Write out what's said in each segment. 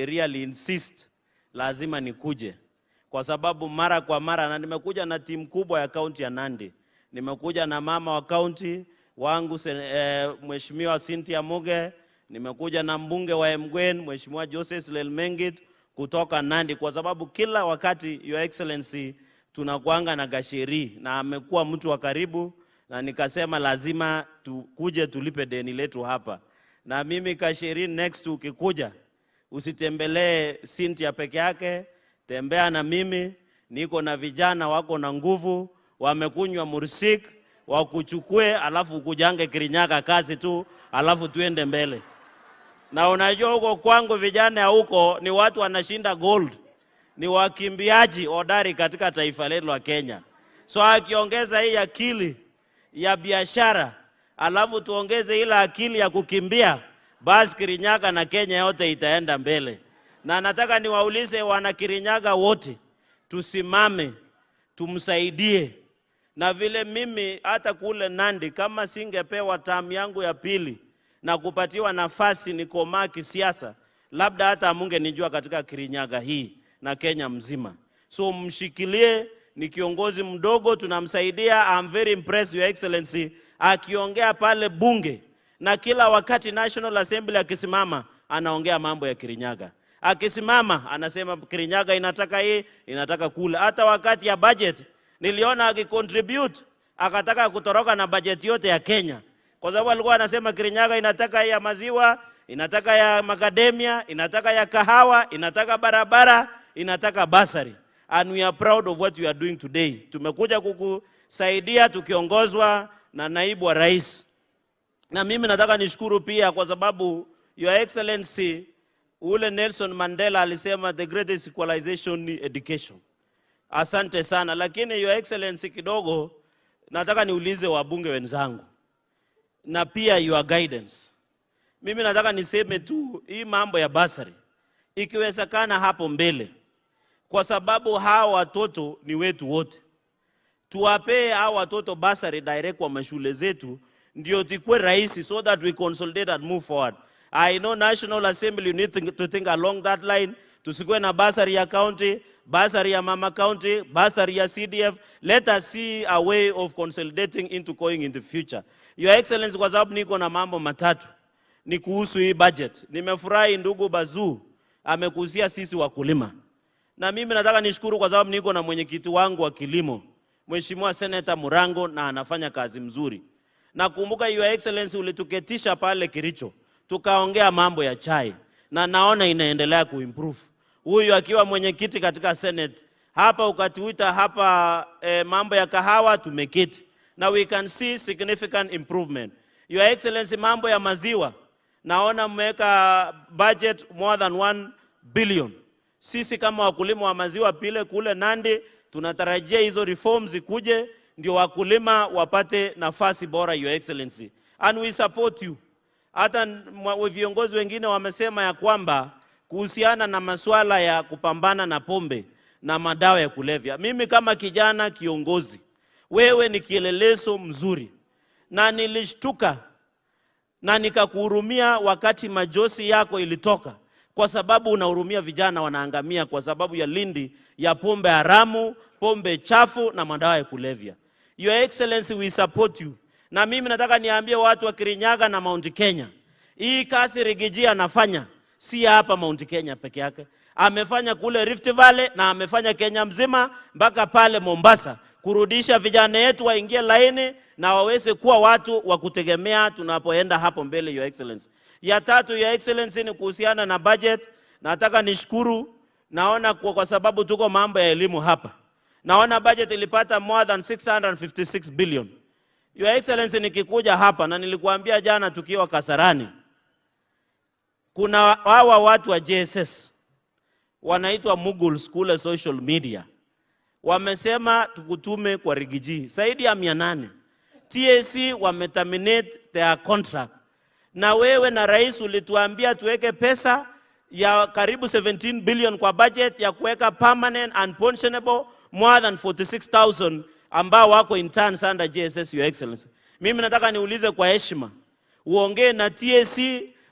Really insist lazima nikuje kwa sababu mara kwa mara, na nimekuja na timu kubwa ya kaunti ya Nandi, nimekuja na mama wa kaunti wangu Mheshimiwa Cynthia Muge, nimekuja na mbunge wa Emgwen Mheshimiwa Joseph Lelmengit kutoka Nandi, kwa sababu kila wakati, Your Excellency, tunakuanga na Gasheri na amekuwa mtu wa karibu, na nikasema lazima tukuje tulipe deni letu hapa. Na mimi Gasheri, next ukikuja usitembelee Cynthia peke yake, tembea na mimi. Niko na vijana wako na nguvu, wamekunywa mursik, wakuchukue, alafu ukujange Kirinyaga kazi tu, alafu tuende mbele. Na unajua huko kwangu vijana ya huko ni watu wanashinda gold, ni wakimbiaji hodari katika taifa letu la Kenya. So akiongeza hii akili ya biashara, alafu tuongeze ile akili ya kukimbia, basi Kirinyaga na Kenya yote itaenda mbele. Na nataka niwaulize wana Kirinyaga wote, tusimame tumsaidie. Na vile mimi hata kule Nandi, kama singepewa term yangu ya pili na kupatiwa nafasi nikomaa kisiasa, labda hata mungenijua katika Kirinyaga hii na Kenya mzima. So mshikilie, ni kiongozi mdogo, tunamsaidia. I'm very impressed, Your Excellency, akiongea pale bunge na kila wakati National Assembly akisimama anaongea mambo ya Kirinyaga. Akisimama anasema Kirinyaga inataka hii, inataka kule. Hata wakati ya budget niliona akicontribute, akataka kutoroka na budget yote ya Kenya, kwa sababu alikuwa anasema Kirinyaga inataka ya maziwa, inataka ya macadamia, inataka ya kahawa, inataka barabara, inataka bursary. And we are proud of what we are doing today. Tumekuja kukusaidia tukiongozwa na naibu wa rais. Na mimi nataka nishukuru pia kwa sababu, Your Excellency, ule Nelson Mandela alisema the greatest equalization ni education. Asante sana, lakini Your Excellency, kidogo nataka niulize wabunge wenzangu na pia your guidance. Mimi nataka niseme tu hii mambo ya bursary ikiwezekana hapo mbele, kwa sababu hawa watoto ni wetu wote, tuwapee hawa watoto bursary direct kwa mashule zetu, ndio tikue rahisi, so that we consolidate and move forward. I know National Assembly, you need to think along that line. Tusikuwe na bursary ya county, bursary ya mama county, bursary ya CDF. Let us see a way of consolidating into going in the future. Your Excellency, kwa sababu niko na mambo matatu ni kuhusu hii budget. Nimefurahi ndugu Bazuu amekuhusia sisi wakulima, na mimi nataka nishukuru kwa sababu niko na mwenyekiti wangu wa kilimo, Mheshimiwa Senator Murango, na anafanya kazi mzuri. Nakumbuka, Your Excellency, ulituketisha pale Kericho tukaongea mambo ya chai na naona inaendelea kuimprove. Huyu akiwa mwenyekiti katika Senate hapa, ukatuita hapa mambo ya kahawa tumeketi na we can see significant improvement. Your Excellency, mambo ya maziwa naona mmeweka budget more than 1 billion. Sisi kama wakulima wa maziwa pile kule Nandi tunatarajia hizo reforms zikuje ndio wakulima wapate nafasi bora, Your Excellency, and we support you. Hata viongozi wengine wamesema ya kwamba kuhusiana na masuala ya kupambana na pombe na madawa ya kulevya, mimi kama kijana kiongozi, wewe ni kielelezo mzuri, na nilishtuka na nikakuhurumia wakati machozi yako ilitoka, kwa sababu unahurumia vijana wanaangamia kwa sababu ya lindi ya pombe haramu, pombe chafu na madawa ya kulevya. Your Excellency, we support you. Na mimi nataka niambie watu wa Kirinyaga na Mount Kenya, hii kazi Riggy G anafanya si hapa Mount Kenya peke yake, amefanya kule Rift Valley na amefanya Kenya mzima mpaka pale Mombasa, kurudisha vijana yetu waingie laini na waweze kuwa watu wa kutegemea tunapoenda hapo mbele, Your Excellency. Ya tatu, Your Excellency, ni kuhusiana na budget. Nataka nishukuru, naona kwa sababu tuko mambo ya elimu hapa, naona budget ilipata more than 656 billion. Your Excellency, nikikuja hapa na nilikuambia jana tukiwa Kasarani, kuna hawa watu wa JSS wanaitwa Mughals kule social media, wamesema tukutume kwa Riggy G zaidi ya 800. TSC wameterminate their contract, na wewe na rais ulituambia tuweke pesa ya karibu 17 billion kwa budget ya kuweka permanent and pensionable more than 46,000 ambao wako interns under JSS, Your Excellency. Mimi nataka niulize kwa heshima, uongee na TSC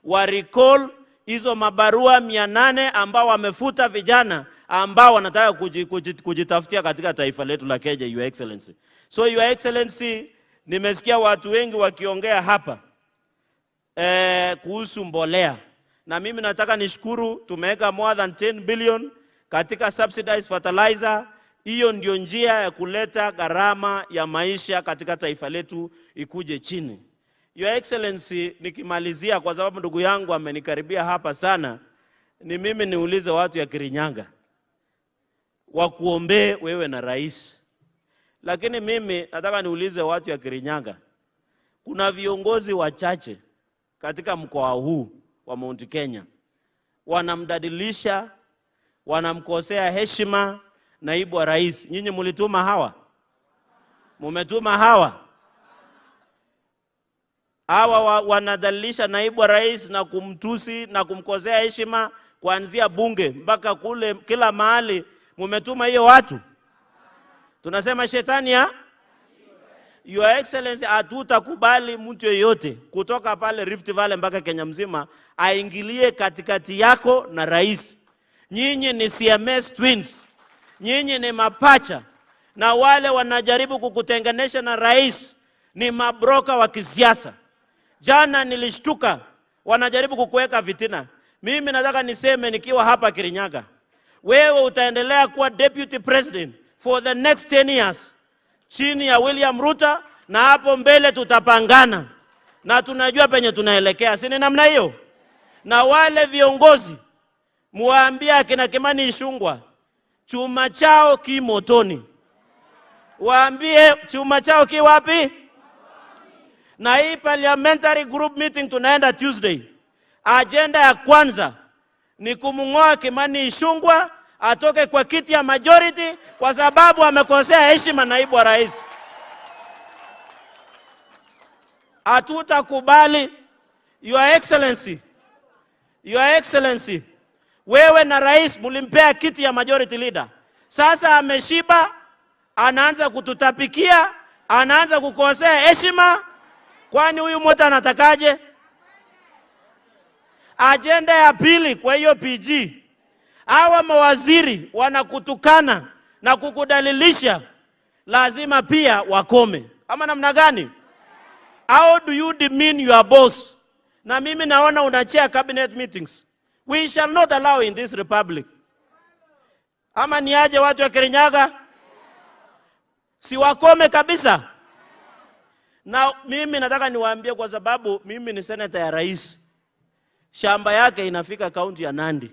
wa recall Hizo mabarua 800 ambao wamefuta vijana ambao wanataka kujitafutia katika taifa letu la Kenya, Your Excellency. So Your Excellency, nimesikia watu wengi wakiongea hapa kuhusu mbolea, na mimi nataka nishukuru, tumeweka more than 10 billion katika subsidized fertilizer. Hiyo ndio njia ya kuleta gharama ya maisha katika taifa letu ikuje chini. Your Excellency, nikimalizia, kwa sababu ndugu yangu amenikaribia hapa sana, ni mimi niulize watu ya Kirinyaga wakuombee wewe na rais. Lakini mimi nataka niulize watu ya Kirinyaga, kuna viongozi wachache katika mkoa huu wa Mount Kenya wanamdadilisha, wanamkosea heshima naibu wa rais. Nyinyi mulituma hawa? Mumetuma hawa? Hawa wanadhalilisha naibu wa rais na kumtusi na kumkosea heshima kuanzia bunge mpaka kule kila mahali. Mumetuma hiyo watu? Tunasema shetani ya Your Excellency, hatutakubali mtu yeyote kutoka pale Rift Valley mpaka Kenya mzima aingilie katikati yako na rais. Nyinyi ni Siamese twins, nyinyi ni mapacha, na wale wanajaribu kukutenganisha na rais ni mabroka wa kisiasa. Jana nilishtuka, wanajaribu kukuweka fitina. Mimi nataka niseme nikiwa hapa Kirinyaga, wewe utaendelea kuwa deputy president for the next 10 years chini ya William Ruto, na hapo mbele tutapangana na tunajua penye tunaelekea, si ni namna hiyo? Na wale viongozi muwaambie akina Kimani Ichung'wah chuma chao ki motoni, waambie chuma chao ki wapi? Na hii parliamentary group meeting tunaenda Tuesday, agenda ya kwanza ni kumng'oa Kimani Ichung'wah atoke kwa kiti ya majority kwa sababu amekosea heshima naibu wa rais. Hatutakubali. Your Excellency, Your Excellency, wewe na rais mulimpea kiti ya majority leader. Sasa ameshiba, anaanza kututapikia, anaanza kukosea heshima. Kwani huyu mtu anatakaje? Agenda ya pili kwa hiyo PG, hawa mawaziri wanakutukana na kukudalilisha, lazima pia wakome. Ama namna gani? How do you demean your boss? Na mimi naona una chair cabinet meetings. We shall not allow in this republic. Ama niaje watu wa Kirinyaga? Si wakome kabisa. Na mimi nataka niwaambie, kwa sababu mimi ni senator ya rais, shamba yake inafika kaunti ya Nandi.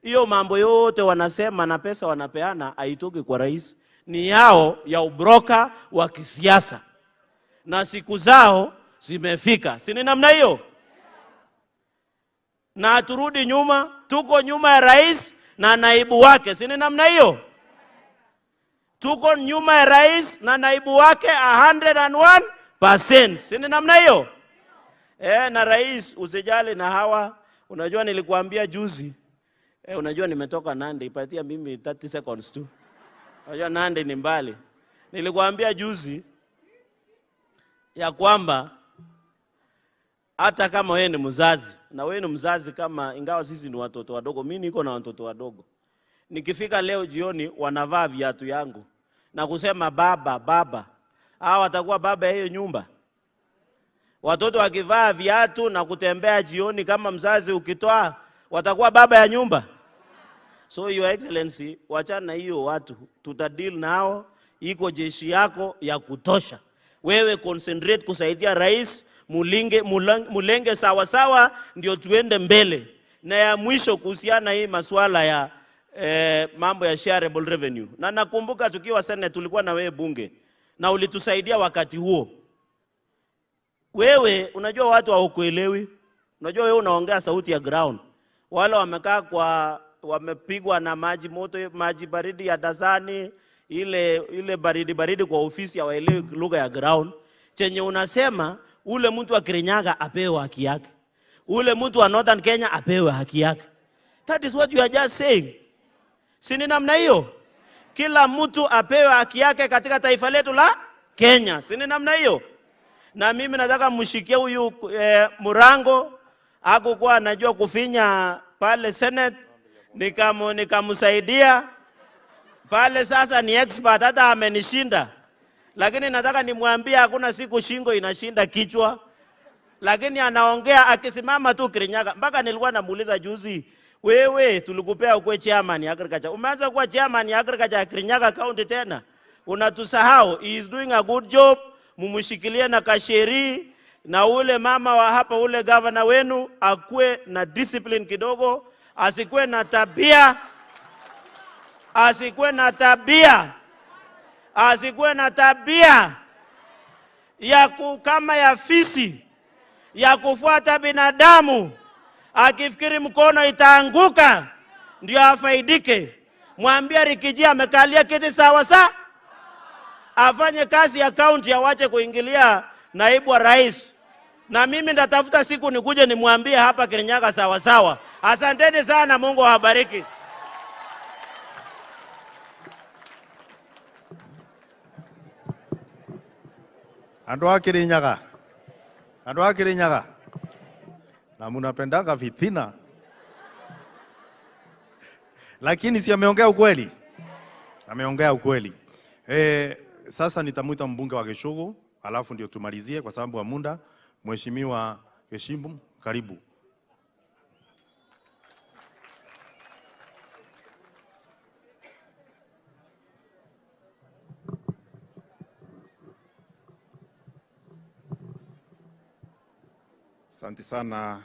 Hiyo mambo yote wanasema na pesa wanapeana haitoki kwa rais, ni yao ya ubroka wa kisiasa, na siku zao zimefika, si ni namna hiyo? Na turudi nyuma, tuko nyuma ya rais na naibu wake, si ni namna hiyo? Tuko nyuma ya rais na naibu wake 101%, si ni namna hiyo? Na rais usijali na hawa. Unajua nilikuambia juzi unajua nimetoka Nandi, ipatia mimi 30 seconds tu. Unajua Nandi ni mbali. Nilikuambia juzi ya kwamba hata kama wewe ni mzazi na wewe ni mzazi kama, ingawa sisi ni watoto wadogo, mimi niko na watoto wadogo, nikifika leo jioni wanavaa viatu yangu na kusema baba baba, hawa watakuwa baba ya hiyo nyumba? Watoto wakivaa viatu na kutembea jioni kama mzazi ukitoa, watakuwa baba ya nyumba? So Your Excellency, wachana na hiyo watu, tutadeal nao. Iko jeshi yako ya kutosha. Wewe concentrate kusaidia rais, mulinge, mulenge sawa sawa, ndio tuende mbele. Na ya mwisho kuhusiana hii masuala ya mambo ya shareable revenue, na nakumbuka tukiwa Senate tulikuwa na wewe bunge na ulitusaidia wakati huo. Wewe unajua watu hawakuelewi. Unajua wewe unaongea sauti ya ground. Wale wamekaa kwa wamepigwa na maji moto, maji baridi ya Dasani, ile ile baridi baridi kwa ofisi, hawaelewi lugha ya ground. Chenye unasema ule mtu wa Kirinyaga apewe haki yake, ule mtu wa Northern Kenya apewe haki yake. That is what you are just saying. Si ni namna hiyo? Kila mtu apewe haki yake katika taifa letu la Kenya. Si ni namna hiyo? Na mimi nataka mshikie huyu Murango Hakukuwa anajua kufinya pale Senate, nikamsaidia pale. Sasa ni expert, hata amenishinda. Lakini nataka nimwambie hakuna siku shingo inashinda kichwa. Lakini anaongea akisimama tu Kirinyaga. Mpaka nilikuwa namuuliza juzi, wewe tulikupea ukuwe chairman ya agriculture, umeanza kuwa chairman ya agriculture ya Kirinyaga County tena unatusahau. He is doing a good job, mumshikilie na kasheri na ule mama wa hapa, ule governor wenu akuwe na discipline kidogo, asikuwe na tabia, asikuwe na tabia, asikuwe na tabia ya kama ya fisi ya kufuata binadamu akifikiri mkono itaanguka ndio afaidike. Mwambie Riggy G amekalia kiti sawa sawa, afanye kazi ya county, awache kuingilia naibu wa rais. Na mimi ndatafuta siku nikuje nimwambie hapa Kirinyaga sawa sawa. Asanteni sana, Mungu awabariki. Andu a Kirinyaga, andu a Kirinyaga, na munapendanga fitina, lakini si ameongea ukweli? Ameongea ukweli. Sasa nitamuita mbunge wa Gichugu, alafu ndio tumalizie kwa sababu ya muda. Mheshimiwa Geshimbu, karibu. Asante sana.